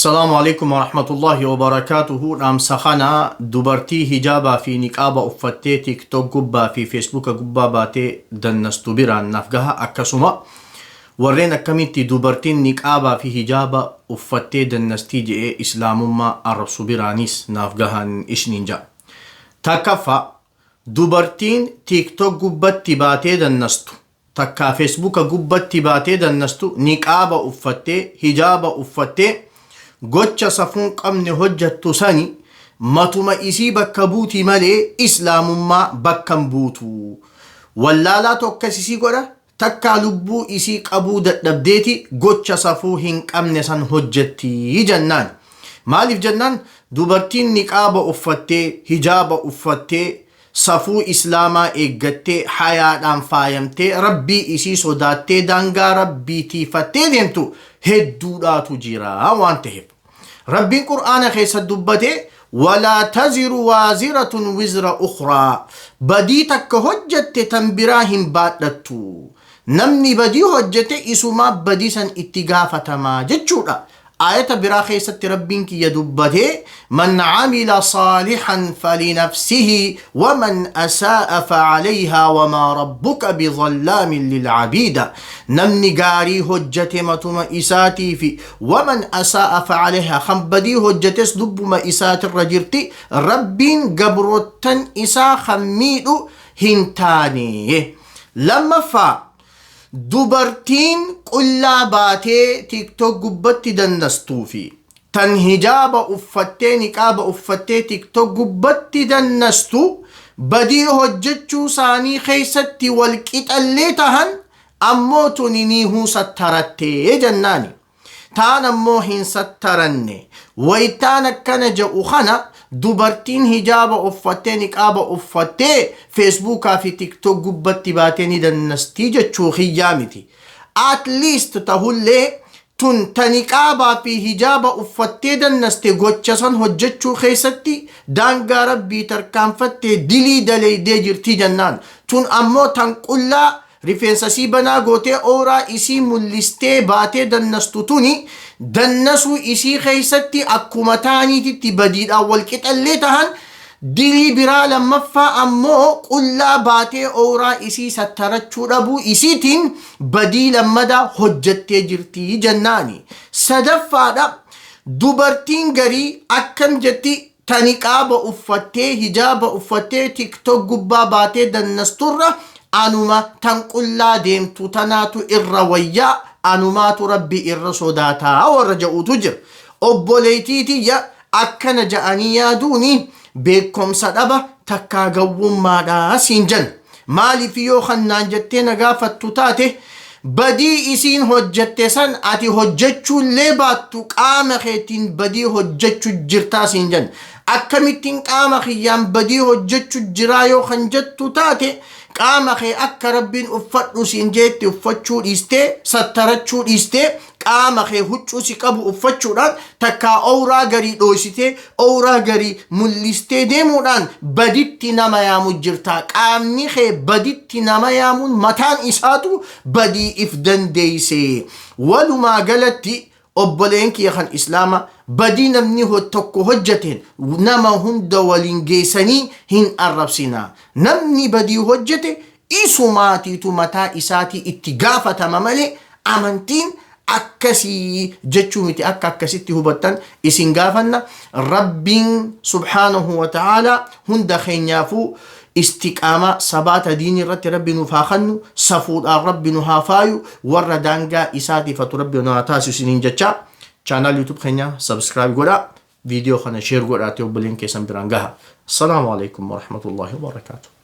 Assalaamu alaikum warahmatullahi wabarakaatuhu. Dhaamsa kana dubartii hijaabaa fi niqaaba uffattee TikTok gubbaa fi Facebooka gubbaa baatee dannastu biraan naaf gaha. Akkasuma warreen akkamitti dubartiin niqaabaa fi hijaaba uffattee dannastii je'ee islaamummaa arrabsu biraanis naaf gahan isniin ja'a. Takkaffaa, dubartiin TikTok gubbatti baatee dannastu takkaa Facebooka gubbatti baatee dannastu niqaaba uffattee hijaaba uffattee gocha safuun qabne hojjattu sani matuma isii bakka buuti malee islaamummaa bakka hin buutu. Wallaalaa tokkas isii godha, takkaa lubbuu isii qabuu dadhabdeeti gocha safuu hin qabne san hojjetti jennaan. Maaliif jennaan, dubartiin niqaaba uffattee hijaaba uffattee safuu islaamaa eeggattee hayaadhaan faayamtee rabbii isii sodaattee daangaa rabbii tiifattee deemtu hedduudhaatu jira waan ta'eef. Rabbiin qur'aana keessa dubbate, walaa taziru waaziratun wizra ukhraa, badii takka hojjette tan biraa hin baadhattu. Namni badii hojjete isumaa badii san itti gaafatamaa jechuudha. Aayata biraa keessatti rabbiin kiyya dubbate, man amila saalihan falinafsihi waman asaa'a facalayhaa wamaa rabbuka bidhallaamin lilcabiida. Namni gaarii hojjete matuma isaatiifi, waman asaa'a facalayhaa, kan badii hojjetes lubbuma isaatirra jirti, rabbiin gabroottan isaa kan miidhu hin taane. Lammaffaa, dubartiin qullaa baatee TikTok gubbatti dannastuu fi tan hijaaba uffattee niqaaba uffattee TikTok gubbatti dannastu badii hojjechuu isaanii keessatti wal qixallee tahan, ammoo tuni niihuu sattarattee jennaani. Taan ammoo hin sattaranne. Wayitaan akkana jedhu kana, dubartiin hijaaba uffattee niqaaba uffattee Facebookaa fi TikTok gubbatti baatee ni dannastii jechuu kiyyaa miti. At least tahullee, tun ta niqaabaa fi hijaaba uffattee dannaste gocha san hojjechuu keessatti daangaa rabbii tarkaanfattee dilii daleeydee jirtii jennaan. Tun ammoo tan qullaa rifeensa isii banaa gootee ooraa isii mul'istee baatee dannastu tuni dannasuu isii keessatti akkuma taaniititti badiidhaan wal qixallee tahan, dilii biraa lammaffaa ammoo qullaa baatee ooraa isii sattarachuu dhabuu isiitiin badii lammadaa hojjettee jirtii jennaani. Sadaffaadha, dubartiin garii akkam jetti? Ta niqaaba uffattee hijaaba uffattee TikTok gubbaa baatee dannasturra anuma tan qullaa deemtu tanaatu irra wayyaa, anumaatu rabbi irra sodaataa warra ja'uutu jira. Obboleettii tiyya, akkana ja'anii yaaduuni beekumsa dhaba takkaa gawwummaadha siin jenna. Maaliif yoo kannaan jettee na gaafattu taate, badii isiin hojjette san ati hojjechuullee baattu qaama keetiin badii hojjechuu jirtaa siin jenna. Akkamittiin qaama kiyyaan badii hojjechuu jiraa yoo kan jettu taate, qaama kee akka rabbiin uffadhu siin jeetti uffachuu dhiistee, sattarachuu dhiistee, qaama kee huccuu si qabu uffachuudhaan takkaa owraa garii dhooysitee owraa garii mul'istee deemuudhaan baditti nama yaamu jirta. Qaamni kee baditti nama yaamuun mataan isaatu badii if dandeeyse. Walumaa galatti, obboleen kiyya kan islaama, badii namni tokko hojjeteen nama hunda waliin geessanii hin arrabsina. Namni badii hojjete isumaatiitu mataa isaatii itti gaafatama malee amantiin akkasii jechuu miti. Akka akkasitti hubattan isin gaafanna. Rabbiin subhaanahu wa ta'aalaa hunda keenyaafuu istiqaamaa sabaata diinii irratti rabbi nuuf haa kennu, safuudhaan rabbi nu haa faayu, warra daangaa isaatiifatu rabbi nu haa taasisu isiniin jecha. Channel YouTube keenya subscribe godhaa, viidiyoo kana share godhaatee obboleen keessan biraan gaha. Assalaamu alaikum warahmatullahi wabarakaatuh.